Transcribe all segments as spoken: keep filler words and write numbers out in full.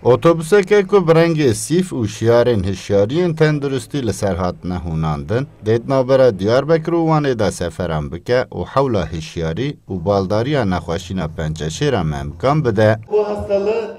Otobuseke ku bi rengê sîf û şiyarên hişyariyên tenduristî li ser hatine hûnandin, dê di navbera Diyarbekir û Wanê de seferan bike û hewla hişyarî û baldariya nexweşîna pençeşêra Memkan bide.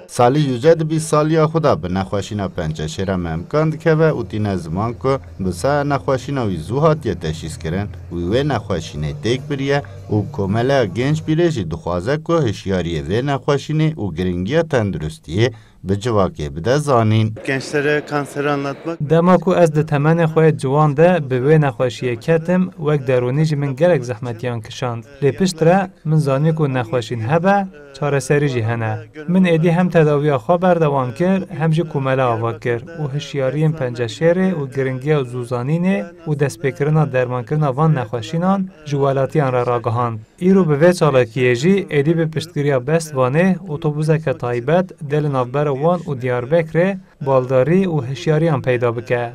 Salih Yüce di bîst saliya xwe de bi nexweşîna pençeşêra Memkan dikeve û tîne ziman ku bi saya nexweşîna wî zû hatiye teşhîskirin û wê nexweşînê têk biriye û komeleya genç pîlê jî dixwaze ku hişyariyê vê nexweşînê û giringiya tenduristiyê bi civakê bide zanîn. Gençlere kanseri anlatmak. Dema ku ez di temenê xwe yê ciwan de bi wê nexweşiyê ketim, wek derûnî jî min gelek zehmetiyan kişand. Lê piştre min zanî ku nexweşîn hebe, çareserî jî hene. Min êdî hem tedawiya xwe berdewam kir, hem jî komele ava kir û hişyariyên penceşêrê û giringiya zûzanînê û destpêkirina dermankirina van nexweşînan ji welatiyan re ragihand. Îro bi vê çalakiyê jî êdî bi piştgiriya Best Vanê otobuseke taybet dê li navbera Wan û Diyarbekirê baldarî û hişyariyan peyda bike.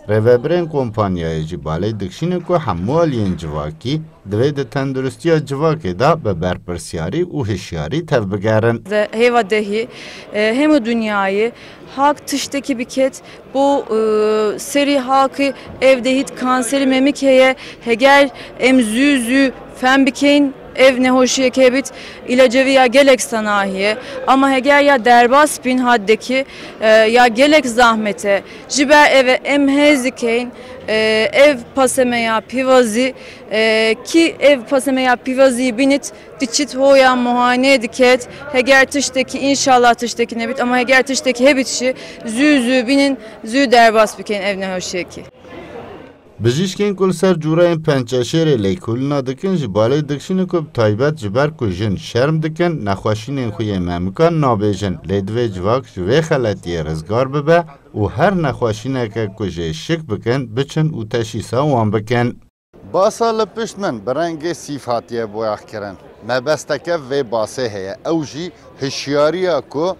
Rêvebirên kompanyayê jî balê dikişînin ku hemû aliyên civakî divê di tenduristiya civakê de bi berpirsiyarî û hişyarî tevbigerin. Hêva dehî, e, hemû dinyayê hak tiştekî biket, bo, e, serî hakî ev dehît kanserî memik heye. Heger em zû zû fem bikeyn, ev nehoşiyek hebit, îlacevî ya gelek sanahî ye. Ama heger ya derbas bîn haddekî, e, ya gelek zahmet e. Ji ber ev em hez dikeyn, e, ev pasemeya pîvazî, e, kî ev pasemeya pîvazî bînit, diçit hoya muhayene diket. Heger tiştekî, înşallah tiştekî nebit, ama heger tiştekî hebit jî zû zû bînin, zû derbas bikin ev nehoşiyekî. Bijîşkên ku li ser cûreyên pençeşêrê lêkolîna dikin jî balê dikişînin ku bi taybet ji ber ku jin şerm dikin, nexweşînên xwe yê memikan nabêjin. Lê divê civak ji vê xeletiyê rizgar bibe û her nexweşîneke ku jê şik bikin, biçin û teşhîsa wan bikin. Basa li pişt min bi rengê sîf hatiye boyaxkirin. Mebesteke vê basê heye. Ew jî hişyariya ku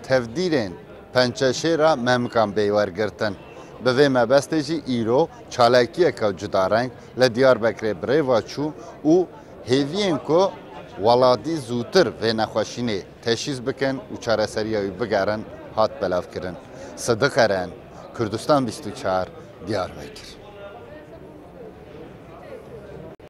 tevdîrên pençeşêra memikan bê wergirtin. Bi vê mebestê jî îro çalakiyeke cudareng li Diyarbekirê bi rê ve çû û hêviyên ku welatî zûtir vê nexweşînê teşhîs bikin û çareseriya wî bigerin hat belavkirin. Sidiq Eren, Kurdistan bîst û çar, Diyarbekir.